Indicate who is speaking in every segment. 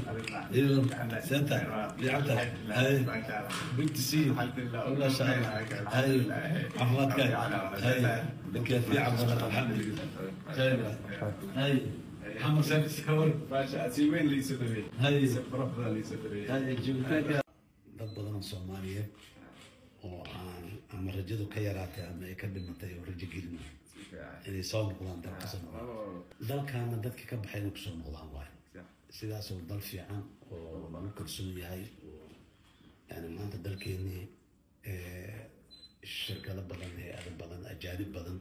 Speaker 1: عليكم. ايوه سنت fiican tahay. Good to see you. ما شاء الله. Hay, caafimaadkaaga? Hay, dadka fiican badan, alxamdulillah. Khayr. Hay, Maxamed Salis, ka war?
Speaker 2: Maasha, si weyn liisoo dhaweeyey.
Speaker 1: Hay.
Speaker 2: Si qurux badan liisoo dhaweeyey.
Speaker 1: Hay, joogitaanka dad badan oo Soomaaliyeed oo aan ama rajadu ka yaraatay ama ay ka dhimatay oo rajo gelin inay soo noqdaan dalka, soo noqdaan dalkaana dadka ka baxay inay kusoo noqdaan waayo sidaasoo dal fiican oo lagu kalsoon yahay oo yani maanta dalkeenii shirkado badan, hay-ado badan, ajaanib badan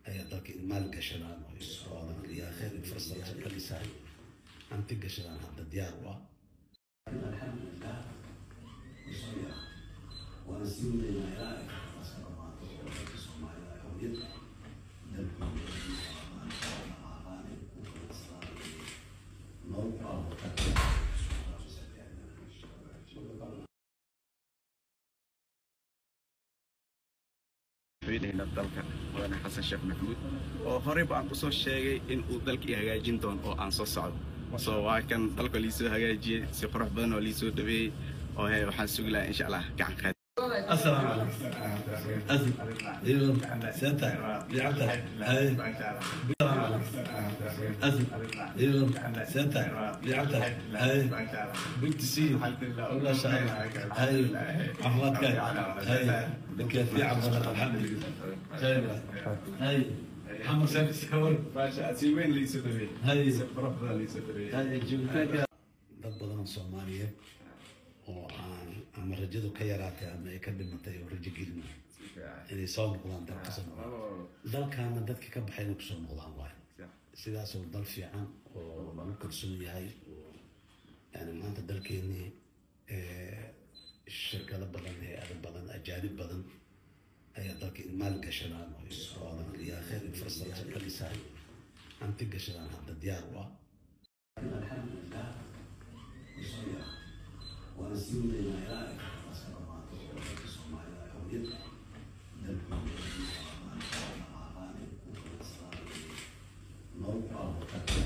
Speaker 1: ayaa dalka maal gashadaan oo infrastructure ka dhisay, hanti gashadaan hadda diyaar u ah. Alxamdulilah, waana sii wadaynaa ilaa ay taas ka dhamaato oo dalka Soomaalida xorriyad dalkooda ku ganacsadaan, nolol ku abuurtaan.
Speaker 2: Madaxweynaha dalka, mudane Xasan Sheekh Maxamuud, oo horeyba aan kusoo sheegay in uu dalka i hagaajin doono oo aan soo socdo, so waa kan dalka liisoo hagaajiyey, si qurux badan oo liisoo dhaweeyey oo he waxaan sugi lahaa insha Allah gacan qaad.
Speaker 1: السلام عليكم. ايوه سنت fiican tahay. السلام عليكم. ايوه سنت fiican tahay. Good to see you. ما شاء الله. Hay, caafimaadkaaga? Hay, dadka fiican badan, alxamdulillah. Khayr. Hay, Maxamed Salis, ka war?
Speaker 2: Maasha, si weyn liisoo dhaweeyey.
Speaker 1: Hay.
Speaker 2: Si qurux badan liisoo dhaweeyey.
Speaker 1: Hay, joogitaanka dad badan oo Soomaaliyeed oo aan ama rajadu ka yaraatay ama ay ka dhimatay oo rajo gelin inay soo noqdaan dalka, soo noqdaan dalkaana dadka ka baxay inay kusoo noqdaan waayo sidaasoo dal fiican oo lagu kalsoon yahay oo yani maanta dalkeenii shirkado badan, hay-ado badan, ajaanib badan ayaa dalka maal gashadaan oo infrastructure ka dhisay, hanti gashadaan hadda diyaar u ah. Alxamdulilah, waana sii wadaynaa ilaa ay taas ka dhamaato oo dalka Soomaalida xorriyad dalkooda ku ganacsadaan, nolol ku abuurtaan.